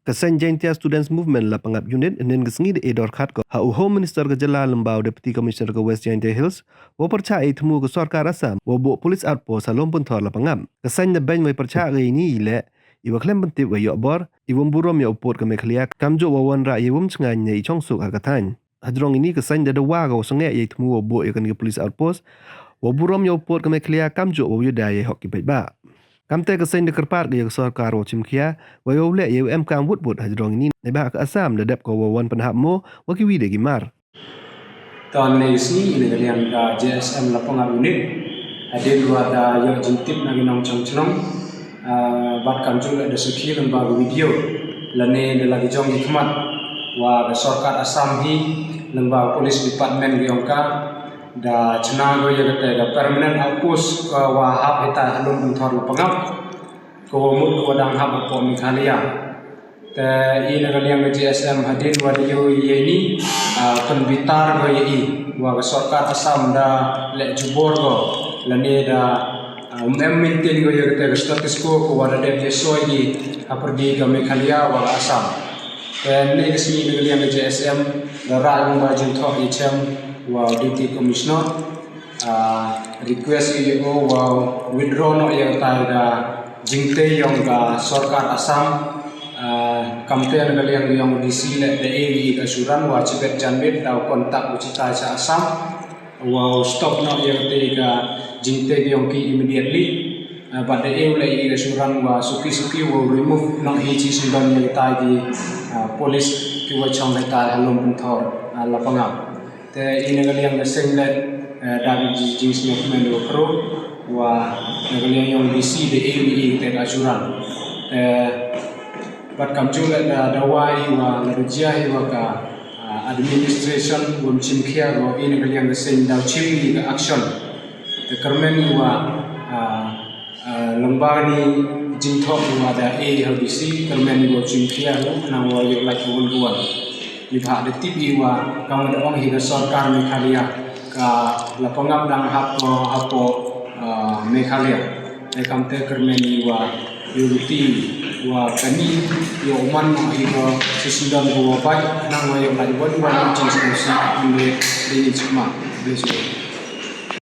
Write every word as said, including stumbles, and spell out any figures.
Ka seiñ Jaintia Students Movement Lapangap Unit ynnin ka sngi da e dorkhat ko ha u Home Minister ka jylla lyngba u Deputy Commissioner ka West Jaintia Hills wow pyrchah yei thmu ka sorkar Assam wow buh police outpost ha Lum Pynthor Lapangap. Ka seiñ da beiñ wei pyrchah ka yeini i leh i wa khlem pyntip wei yoh bor i wym burom ya u pud ka Meghalaya kamjooh wa wanrah yei wym chngaiñ ya i chongsuk ha ka thaiñ. Hajrong ini ka seiñ da dawa ka wow sangeh yei thmu wow buh ya kani ka police outpost wow burom ya u pud ka Meghalaya kamjooh wow yada yei hok ki paidbah. Kamte ka seiñ da kyrpad ka ya ka sorkar wow chimkhia wei wow leh yei u emkaam wut wut hajrong ini neibhah ka Assam da dep ko wow wan pynhap mo wa kiwi de ki mar. Tang ne i sngi ini ka liang ka J S M Lapangap Unit hadien wa da yoh jingtip na ki nongchong chnong, ah, bad kamjooh leh da sakhi lyngba ka video lane da la ki jong ki khmat wa ka sorkar Assam hi lyngba ka police department ki yong ka da chna ko ya kate ka permanent outpost ka wa hap hitai ha Lum Pynthor Lapangap ka wa mut ka wa dang hap hapoh Meghalaya. Te i na ka liang ka J S M hadien wa da yoh i yeini, ah, pynbitar ko ya i wa ka sorkar Assam da leh jubor ko lane da, ah, um em maintain ko ya kate ka status quo ka wa da dep ya soi ki hapyrdi ka Meghalaya wa ka Assam. Te ne ka sngi na ka liang ka J S M da rah lyngba jingthoh yachem wa u Deputy Commissioner, ah, request i ya o wow withdraw noh ya kata ka jingtei yong ka sorkar Assam. Ah, kamte na ka liang yong D C leh da e i ka assurance wa chibet janbet da u contact u chitai cha Assam wow stop noh ya kata ka jingtei yong ki immediately. Ah, bad da e u leh i ka assurance wa suki suki wow remove noh hi chi syndon ya kata ki, ah, police ki wa chong kata ha Lum Pynthor, ah, Lapangap. Te i na ka liang ka seiñ leh, eh, da ki ji-, jingsngewkmen wa khraw wa na ka liang yong D C da e i te ka assurance. Te bad kamjooh leh da, da wa i wa la da jia i wa ka, ah, administration wym chimkhia ko i na ka liang ka seiñ da chim i ka action. Te kyrmen i wa, ah, ah, lyngba ni jingthoh wa da e ha D C kyrmen i wa chimkhia ko nang wa yoh lait ka wan ka wan. Neibhah da tip i wa kam wa da ong hi ka sorkar Meghalaya ka Lapangap dang hap ko hapoh, ah, Meghalaya. Te kamte kyrmen i wa yoh luti wa kani yoh u man noh hi ko chi syndon ko wa bait nang wa yoh lait wan wan chi syndon si ande dini chima. Bless you.